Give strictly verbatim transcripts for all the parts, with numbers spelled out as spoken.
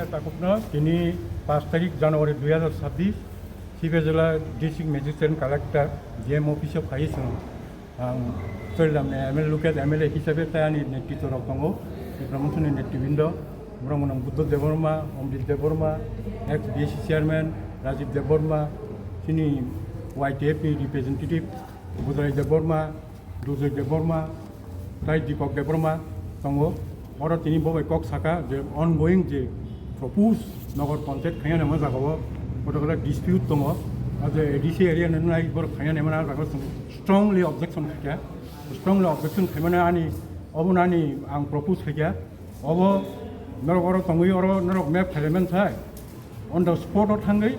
Takukno tini paanch tarik January dui hazar chabbish, Sibejela District Magistrate and Collector, D M office o phai chwng ang Chorilamni M L A, local M L A hisabe tai ani netritwo rok tongo, Tipra Mothani netribindo, borok mwnang Buddha Debbarma, Amrit Debbarma, ex B A C chairman Rajiv Debbarma, chini Y T F ni representative Budrai Debbarma, Dujoy Debbarma, tai Deepak Debbarma tongo. Oro tini bo bai kok saka je ongoing je proposed Nogor Panchayat khaina nangma jagao kotor kotor dispute tongo. O je A D C area ni nai borok khaina nangma jagao chwng strongly objection khaikha. Strongly objection khaimani ani, obo ani ang propose khaikha. Obo norok oro tongwi oro norok map khaimani sai. On the spot o thangwi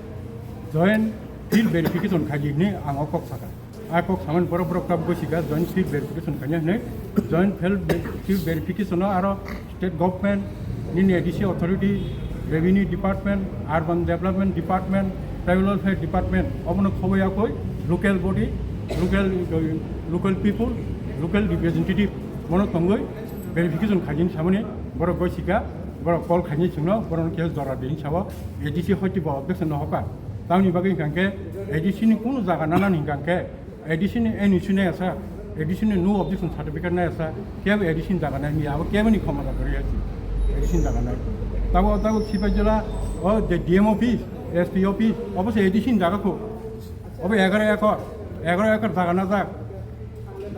joint field verification khaidi hwnwi ang o kok saka. A kok samani borok borok tabuk gosika joint field verification khaina hwnwi. Joint field, field verification o aro state government, nini A D C authority, revenue department, urban development department, tribal welfare department, obono khoboi yakoi local body, local, local people, local representative, bono tongwi verification khaidi hwnwi samani borok gosika. Borok call khaini chwngno, borokno khe jora di hinwi sao, A D C hoiti bo objection no hoka. Tamoni bagwi hwnkha khe A D C ni kunu jaga nanani hwnkha khe A D C ni N O C nai asa, A D C ni no objection certificate nai asa, kebo A D C ni jaga nai miya, abo kebo ni khomota kwrwi hai si, A D C ni jaga nai. Tabo, tabo Sipahijala, o je D M office, S P office, obo se A D C ni jaga kho. Obo egaro ekor, egaro ekor jaga najak.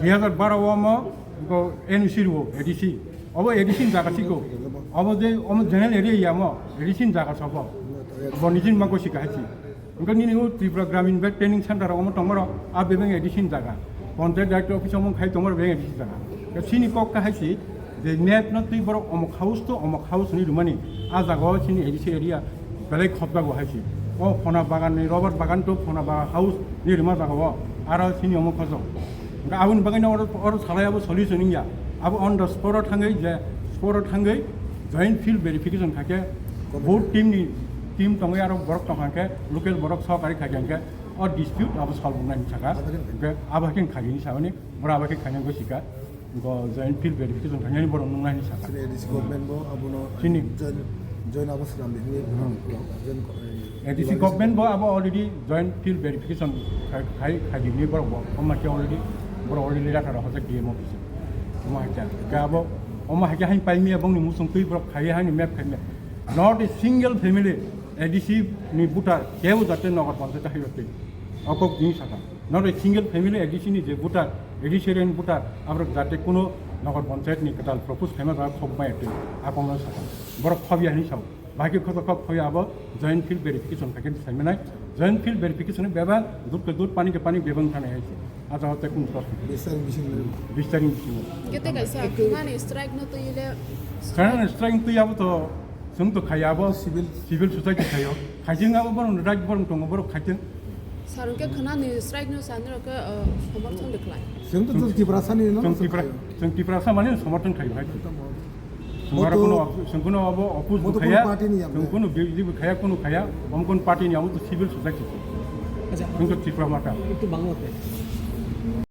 Dui hazar baro o omo, bo N O C rwo, A D C. Obo A D C ni jaga siko. Obo je omo general area ya mo, A D C ni jaga sobo. Bo nijin ma gosi kahai si. Hwnkhe nini o Tripura Gramin Bank Training Center omo tongmaro, a bebeng A D C ni jaga. Panchayat Director Office omo khai tongmaro bebeng A D C ni jaga. Sini kok kahai si, je map no twi borok omok house to omok house ni rumani. A jaga o sini A D C area belai khopjago hai si. O phona bagan ni, rubber bagan to phona bagan house ni rima jaga o. Aro sini omok khosok. Hwnkhe aboni bagwi no oro, oro salai abo solution wngya. Abo on the spot o thangwi je, spot o thangwi joint field verification khaikhe, both team ni, team tongwi aro borok tongkha khe, local borok sohkari khaikhe hwnkhe, o dispute abo solve wngnai hinwi sakha. Hwnkhe abo hakhe khaidi hinwi samani, borok abo hakhe khaina gosika. Bo joint field verification khainani borok nungnai hinwi sakha. Chini A D C government bo abono Chini join, join abo swnam di hinwi Hmm. join ko-, A D C government bo abo already joint field verification khai, khai, khaidi hinwi borok bo. Omo khe already, borok already letter rok hojak D M office. Omo hai khe, khe abo, omo hai khe hain paimiya bongni musung twi borok khai haini map khaimiya. Not a single family A D C ni voter kebo jate Nagar Panchayat hai rok twi. O kok tini sakha. Not a single family A D C ni je voter, A D C area ni voter, aborok jate kuno Nagar Panchayat ni kwtal propose khaima jaga khok maya twi, a kokno sakha. Borok khobya hinwi sao. Bahai khe khoto khok khobya abo joint field verification khaikhe sai manai. Joint field verification ni bebak dud ke dud, pani ke pani bebak thani hai se. A jaga tei kunu proshno. Bish tarik bisingo. Bish tarik bisingo. Kete kaisa khwnani strike no twi le. Khwnani strike twi abo to Chwng to khaiya abo civil, civil society khaio. Khaijwng abo borok right borok tongo, borok khaijwng. Sir, hwnkhe khwnani strike no sani rok khe, uh, somorthon de khlai. Chwng to, chwng Tiprasa ni no chwng Tipra-, khaio. Chwng Tiprasa mani somorthon khaio hai. Chwng aro moto, kuno, chwng kuno abo oppose moto khaya. Kuno party ni ya chwng kuno B J P khaya, kuno khaya. Om kun party ni abo to civil society. Acha, chwng to Tipra mata. Ektu bangla te.